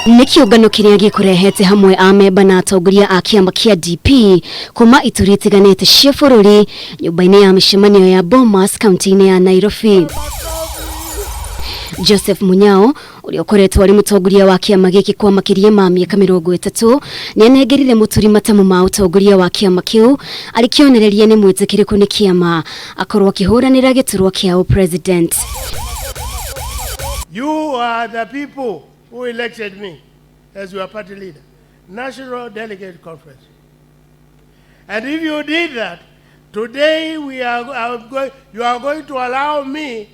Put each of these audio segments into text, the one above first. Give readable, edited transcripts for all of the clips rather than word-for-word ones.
Nĩ kĩũngano kĩrĩa gĩkũrehete hamwe amemba na atongoria a kĩama kĩa DP kuma ituri itiganĩte cia bũrũri nyũmba-inĩ ya mĩcemanio ya Bomas kaunti-inĩ ya Nairobi. Joseph Munyao ũrĩa ũkoretwo arĩ mũtongoria wa kĩama gĩkĩ kwa makĩria ma mĩaka 30 nĩ anengerire Mũturi matamu ma ũtongoria wa kĩama kĩu arĩ kĩonereria nĩ mwĩtĩkĩrĩku nĩ kĩama akorwo akĩhũranĩra gĩturwa kĩa ũpresident. You are the people who elected me as your party leader. National Delegate Conference. And if you did that, today you are going to allow me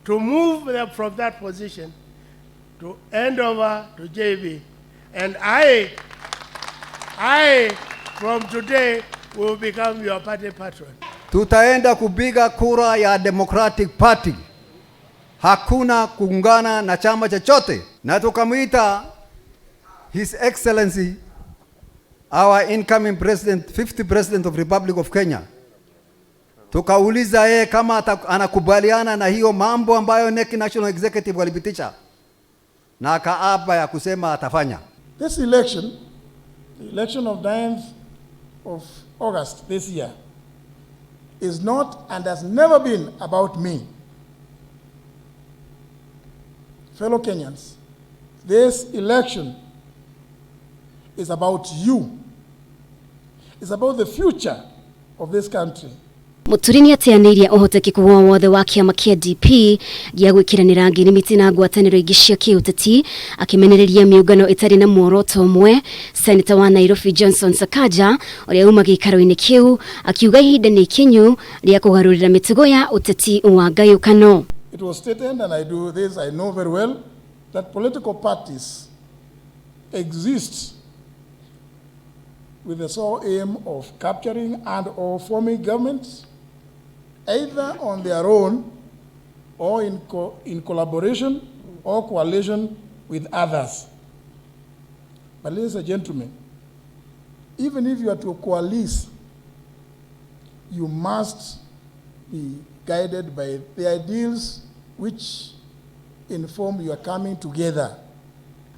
to move them from that position to hand over to JB. And I, from today, will become your party patron. Tutaenda kupiga kura ya Democratic Party. Hakuna kuungana na chama chochote, na tukamwita His Excellency our incoming president, 50 president of Republic of Kenya. Tukauliza yeye kama anakubaliana na hiyo mambo ambayo NEC National Executive walipitisha, na akaapa ya kusema atafanya. This election, the election of 9th of August this year, is not and has never been about me. Fellow Kenyans, this election is about you. It's about the future of this country. Mũturi nĩ ateanĩirie ũhotekeku o wothe wa kĩama kĩa DP gĩa gwĩkĩranĩra ngirimiti na ngwatanĩro ingĩ cia kĩũteti, akĩmenereria mĩũngano ĩtarĩ na muoroto ũmwe. Seneta wa Nairobi Johnson Sakaja ũrĩa uma gĩikaro-inĩ kĩu akiuga ihinda nĩ ikinyu rĩa kũgarũrĩra mĩtugo ya ũteti wa ngayũkano. It was stated, and I do this, I know very well, that political parties exist with the sole aim of capturing and or forming governments, either on their own or in collaboration or coalition with others. But ladies and gentlemen, even if you are to coalesce, you must be guided by the ideals which inform your coming together.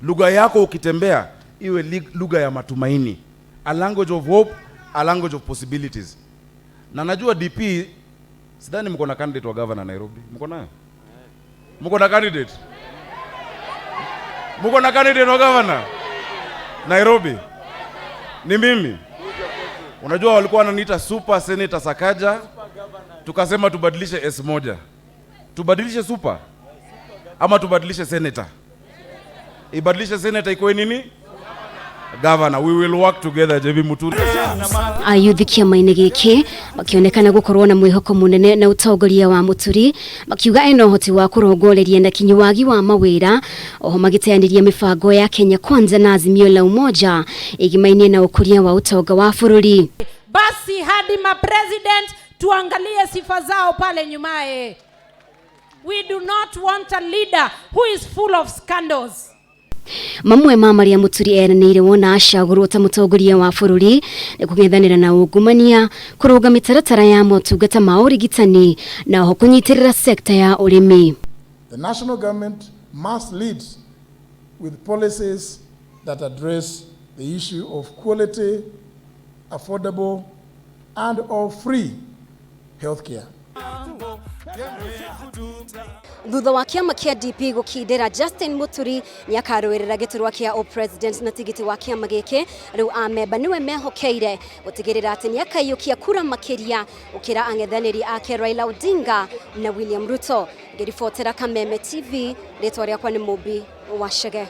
Lugha yako ukitembea iwe lugha ya matumaini, a language of hope, a language of possibilities. Na najua DP, sidhani mko na candidate wa governor Nairobi. Mko nayo? Mko na candidate? Mko na candidate wa governor Nairobi? Ni mimi. Unajua walikuwa wananiita Super Senator Sakaja, tukasema tubadilishe S moja. Tubadilishe super ama tubadilishe senator? Ibadilishe senator ikuwe nini? Governor. We will work together, JB Muturi. Ayuthi kĩama-inĩ gĩkĩ makĩonekana gũkorwo na mwĩhoko mũnene na ũtongoria wa Mũturi, makiuga ena ũhoti wa kũrongoreria na kinyi wagi wa mawĩra, oho magĩteanĩria mĩbango ya Kenya Kwanza na Azimio la Umoja ĩgimainie na ũkũria wa ũtonga wa bũrũri. Basi hadi mapresident tuangalie sifa zao pale nyumaye. We do not want a leader who is full of scandals. Mamwe ma marĩa Mũturi eranĩire wona acagũrwo ta mũtongoria wa bũrũri nĩ kũng'ethanĩra na ungumania, kũrũnga mĩtaratara ya motungata ma ũrigitani na oho kũnyitĩrĩra sekta ya ũrĩmi. The national government must lead with policies that address the issue of quality, affordable, and or free healthcare. Thutha wa kĩama kĩa DP gũkindĩra Justin Muturi nĩ akarũĩrĩra gĩturwa kĩa ũpresident na tigiti wa kĩama gĩkĩ, rĩu amemba nĩwe mehokeire gũtigĩrĩra atĩ nĩ akaiyũkia kura makĩria gũkĩra ang'ethanĩri ake Raila Odinga na William Ruto. Ngĩribotera Kameme TV, rĩtwa rĩakwa nĩ Mũmbi wa Chege.